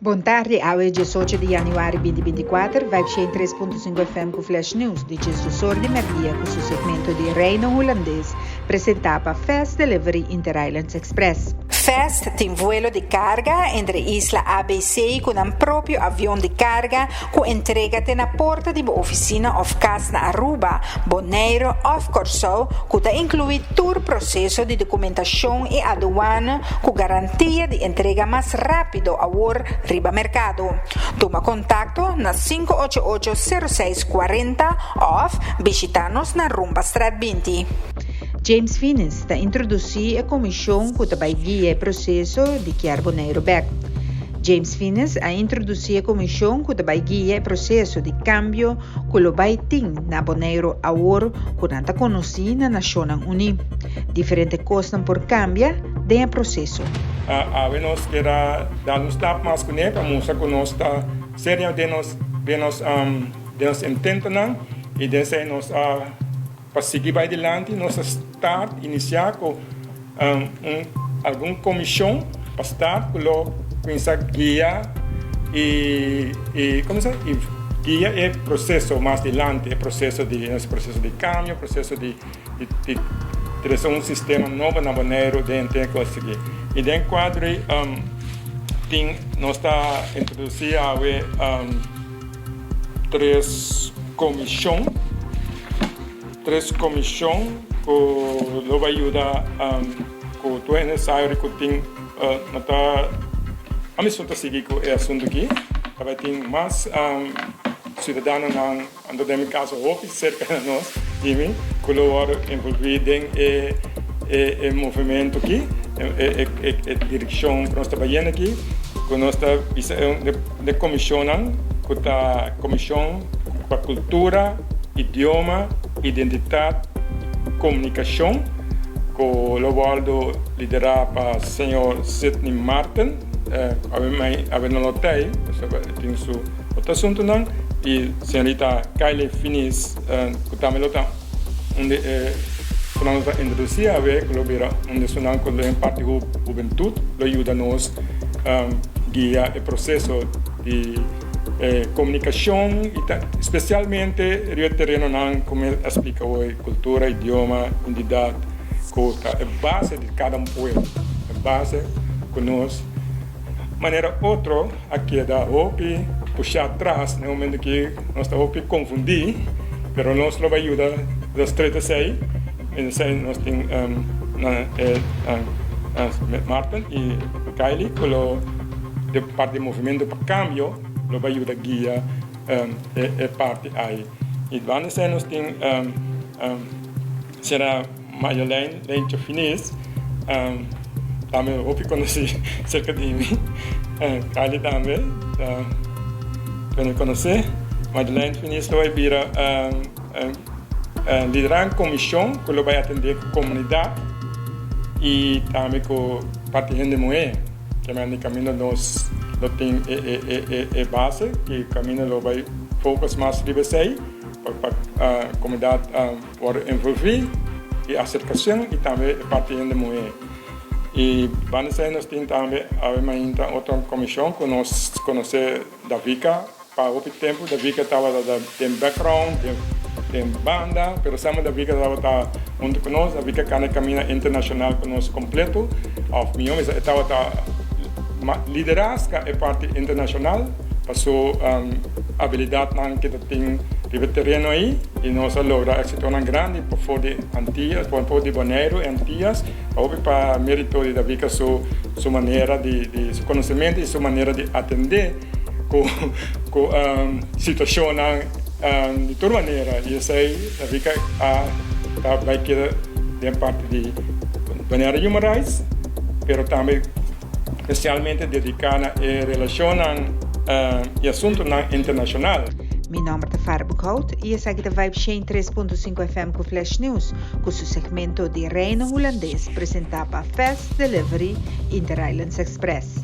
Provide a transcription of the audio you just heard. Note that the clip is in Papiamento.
Bon tardi, awe 18 di januari 2024, Vibe 103.5 FM ku Flash News di 12 or di merdia ku su segmento di Reino Hulandes, presentá pa Fast Delivery Interislands Express. Fast tin vuelo di karga entre isla ABC ku nan propio avion di karga ku entrega te na porta di bo ofisina òf kas na Aruba, Boneiru òf Kòrsou ku ta inkluí tur proseso di dokumentashon i aduana ku garantia di entrega mas rápido awor riba merkado. Tuma kontakto na 588 06 40 òf bishitá nos na Rumbastraat 20. James Finies ta introdusí e komishon ku ta bai guia e proseso di kier Boneiru bèk. James Finies a introdusí e komishon ku ta bai guia e proseso di kambio ku lo bai tin na Boneiru awor ku nan ta konosí na Nashonnan Uní. Diferente kosnan por kambia den e proseso. Awe nos ke dal un stap mas kuné pa mustra ku nos ta serio den nos intentonan i den esei nos a pa sigui bai dilanti nos a start inisiá ku algun komishon pa start ku lo kuminsá guia i kuminsá i guia e proseso mas dilanti, e proseso di nos proseso di kambio, proseso di trese un sistema nobo na Boneiru den kos aki. I den kuadro tin nos ta introdusí awe tres komishon ku lo bai yuda ku tur e nesesario ku tin no ta ami so ta sigui ku e asuntu aki. Bai tin mas siudadanonan, anto den mi kaso hopi serka na nos di mi, ku lo wòrdu envolví den e movementu aki, e direkshon ku nos ta bayendo aki, ku nos ta bisa de komishonnan ku ta Komishon pa Kultura, Idioma, Identidat, Komunikashon, ku lo wòrdu liderá pa señor Sidney Martin. Awe no lo t'ei, tin su otro asuntunan, i señorita Kylie Finies, ku tambe lo ta un di e ku nos ta introdusí awe, ku lo bira un di esunnan ku den parti hubentut lo yuda nos guia e proseso di komunikashon i spesialmente riba e terenonan ku mi a splika hoy: kultura, idioma, identidat, ku ta e base di kada un pueblo, e base ku nos manera otro a keda hopi pushá atras na e momento ku nos ta hopi konfundí, pero nos lo bai yuda dos tres esei. Esei nos tin na Martin i Kylie ku lo di parti di Movementu pa Kambio lo bai yuda guia e parti ei. I banda esei nos tin señora Marjolein Leentje Finies, tambe hopi konosí serka di mi, Kylie tambe konosé. Marjolein Finies lo bai bira liderá un komishon ku lo bai atendé ku komunidat i tambe ku parti hende muhé. Ke men di kaminda nos lo tin e base i kaminda lo bai focus mas riba esei pa komunidat por envolví i aserkashon i tambe e parti hende muhé. I banda esei nos tin tambe awe mainta otro komishon ku nos konosé Davika pa hopi tempu. Davika tabata den background, den banda, pero semper Davika tabata huntu ku nos. Davika kana kaminda internashonal ku nos kompleto, òf mihó bisa, e tabata liderazga e parti internashonal pa su abilidatnan ku ta tin riba e tereno ei, i nos a logra éksitonan grandi pafó di Antillas, pafó di Boneiru i Antillas, hopi pa mérito di Davika su manera di su konosementu i su manera di atendé ku situashonnan di tur manera, i esei Davika a ta bai keda den parti di Bonaire Human Rights, pero tambe spesialmente dediká na e relashonnan i asuntunan internashonal. Mi nòmber ta Farah Boekhout i esaki ta Vibe 103.5 FM ku Flash News, ku su segmento di Reino Hulandes presentá pa Fast Delivery Interislands Express.